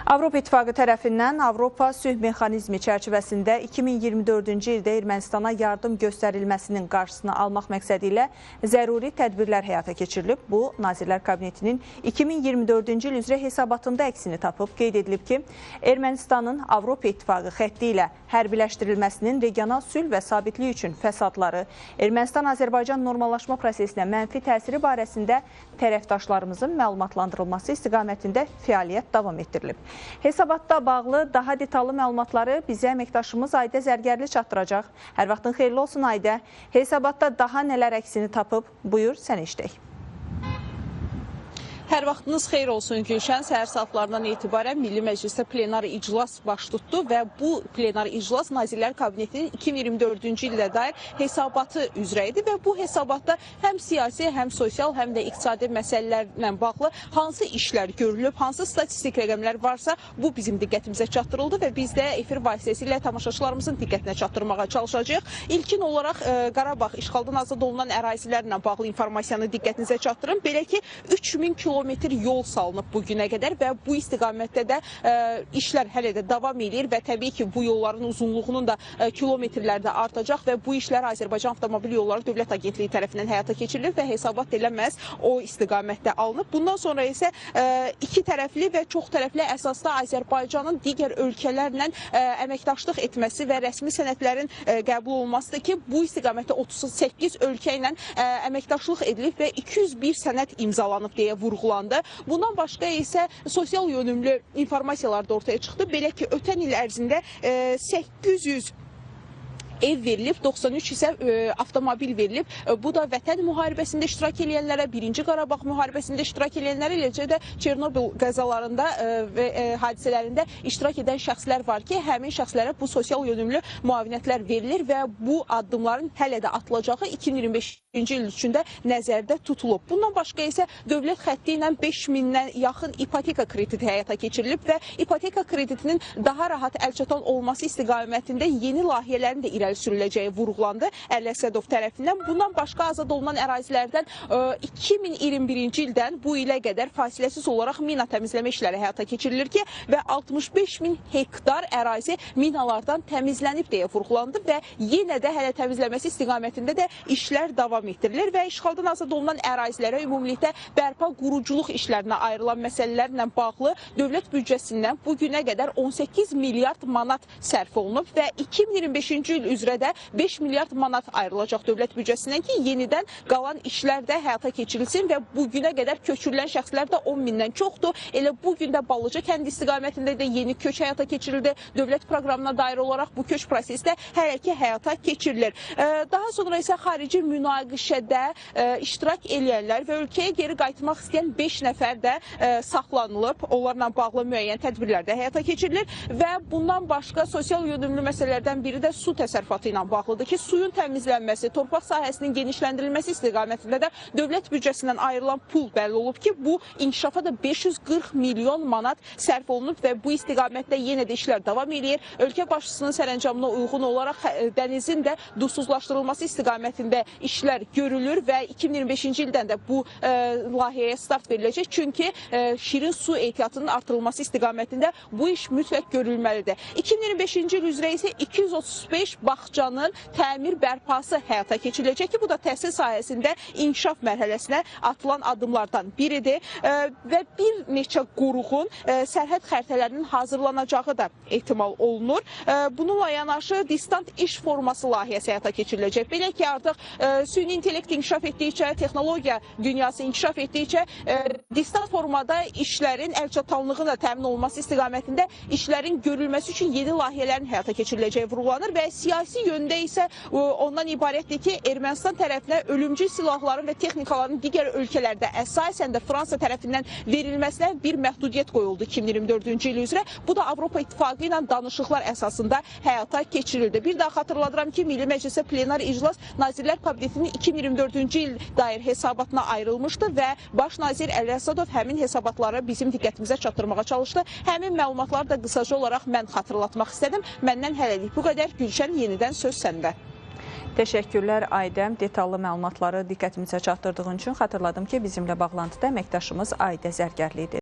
Avropa İttifaqı tərəfindən Avropa sülh mexanizmi çərçivəsində 2024-cü ildə Ermənistana yardım göstərilməsinin qarşısını almaq məqsədi ilə zəruri tədbirlər həyata keçirilib. Bu, Nazirlər Kabinetinin 2024-cü il üzrə hesabatında əksini tapıb. Qeyd edilib ki, Ermənistanın Avropa İttifaqı xətti ilə hərbiləşdirilməsinin regional sülh və sabitlik üçün fəsadları, Ermənistan-Azərbaycan normallaşma prosesinə mənfi təsiri barəsində tərəfdaşlarımızın məlumatlandırılması istiqamətində fəaliyyət davam etdirilib. Hesabatda bağlı daha detallı məlumatları bizə əməkdaşımız Aydə Zərgərli çatdıracaq. Hər vaxtın xeyirli olsun Aydə. Hesabatda daha nələr əksini tapıb? Buyur, sən işlək. Hər vaxtınız xeyir olsun Gülşən. Səhər saatlarından etibarən Milli Məclisdə plenar iclas baş tutdu və bu plenar iclas Nazirlər Kabinetinin 2024-cü ildə dair hesabatı üzrə idi və bu hesabatda həm siyasi, həm sosial, həm də iqtisadi məsələlərlə bağlı hansı işlər görülüb, hansı statistik rəqəmlər varsa bu bizim diqqətimizə çatdırıldı və biz də efir vasitəsilə tamaşaçılarımızın diqqətinə çatdırmağa çalışacağıq. İlkin olaraq Qarabağ işğaldan azad olunan ərazilərlə bağlı informasiyanı diqqətinizə çatdırım. Belə ki, 3000 kilometr yol salınıb bu günə qədər və bu istiqamətdə də işlər hələ də davam edir və təbii ki, bu yolların uzunluğunun da kilometrlərdə artacaq və bu işlər Azərbaycan Avtomobil Yolları Dövlət Agentliyi tərəfindən həyata keçirilir və hesabat eləməz o istiqamətdə alınıb. Bundan sonra isə iki tərəfli və çox tərəfli əsasda Azərbaycanın digər ölkələrlə əməkdaşlıq etməsi və rəsmi sənədlərin qəbul olunmasıdır ki, bu istiqamətdə 38 ölkə ilə əməkdaşlıq edilib və 201 sənəd imzalanıb deyə vurğulandı. Bundan başqa isə sosial yönümlü informasiyalar da ortaya çıxdı. Belə ki, ötən il ərzində 800 ev verilib, 93 isə avtomobil verilib. Bu da Vətən müharibəsində iştirak edənlərə, Birinci Qarabağ müharibəsində iştirak edənlərə, eləcə də Çernobil qəzalarında və hadisələrində iştirak edən şəxslər var ki, həmin şəxslərə bu sosial yönümlü müavinətlər verilir və bu addımların hələ də atılacağı 2025-ci il üçün də nəzərdə tutulub. Bundan başqa isə dövlət xətti ilə 5000-dən yaxın ipoteka krediti həyata keçirilib və ipoteka kreditinin daha rahat əlçatan olması istiqamətində yeni layihələrin də irəli sürüləcəyi vurğulandı Əli Əsədov tərəfindən. Bundan başqa azad olunan ərazilərdən 2021-ci ildən bu ilə qədər fasiləsiz olaraq mina təmizləmə işləri həyata keçirilir ki, və 65.000 hektar ərazi minalardan təmizlənib deyə vurğulandı və yenə də hələ təmizləməsi istiqamətində də işlər davam etdirilir və işğaldan azad olunan ərazilərə ümumilikdə bərpa quruculuq işlərinə ayrılan məsələlərlə bağlı dövlət büdcəsindən bu günə qədər 18 milyard manat sərf olunub və 2025-ci il üzrə də 5 milyard manat ayrılacaq dövlət büdcəsindən ki, yenidən qalan işlər də həyata keçirilsin və bu günə qədər köçürülən şəxslər də 10 mindən çoxdur. Elə bu gün də Ballıca kəndi istiqamətində də yeni köç həyata keçirildi. Dövlət proqramına dair olaraq bu köç prosesi də hələ ki həyata keçirilir. Daha sonra isə xarici münaqişədə iştirak eləyənlər və ölkəyə geri qayıtmaq istəyən 5 nəfər də saxlanılıb. Onlarla bağlı müəyyən tədbirlər də həyata keçirilir və bundan başqa sosial yönümlü məsələlərdən biri də su təsərrüfatı ilə bağlıdır ki, suyun təmizlənməsi, torpaq sahəsinin genişləndirilməsi istiqamətində də dövlət büdcəsindən ayrılan pul bəlli olub ki, bu inkişafa da 540 milyon manat sərf olunub və bu istiqamətdə yenə də işlər davam eləyir. Ölkə başçısının sərəncamına uyğun olaraq dənizin də duzsuzlaşdırılması istiqamətində işlər görülür və 2025-ci ildən də bu layihəyə start veriləcək. Çünki şirin su ehtiyatının artırılması istiqamətində bu iş mütləq görülməlidir. 2025-ci il üzrə isə 235 bağçanın təmir bərpası həyata keçiriləcək ki, bu da təhsil sahəsində inkişaf mərhələsinə atılan addımlardan biridir və bir neçə qoruğun sərhəd xəritələrinin hazırlanacağı da ehtimal olunur. Bununla yanaşı distant iş forması layihəsi həyata keçiriləcək. Belə ki, artıq süni intellekt inkişaf etdikcə, texnologiya dünyası inkişaf etdikcə distant formada işlərin əlçatanlığının da təmin olunması istiqamətində işlərin görülməsi üçün yeni layihələrin həyata keçiriləcəyi vurğulanır və siyasi yöndə isə ondan ibarətdir ki, Ermənistan tərəfinə ölümcül silahların və texnikaların digər ölkələrdə, əsasən də Fransa tərəfindən verilməsinə bir məhdudiyyət qoyuldu 2024-cü il üzrə. Bu da Avropa İttifaqı ilə danışıqlar əsasında həyata keçirildi. Bir daha xatırladıram ki, Milli Məclisə plenar iclas Nazirlər Kabinetinin 2024-cü il dair hesabatına ayrılmışdı və Baş nazir Əli Əsədov həmin hesabatları bizim diqqətimizə çatdırmağa çalışdı. Həmin məlumatları da qısaca olaraq mən xatırlatmaq istədim. Məndən hələlik bu qədər. Gülşən, yenidən söz səndə. Təşəkkürlər Aydəm. Detallı məlumatları diqqətimizə çatdırdığın üçün xatırladım ki, bizimlə bağlantıda əməkdaşımız Aydə Zərgərli idi.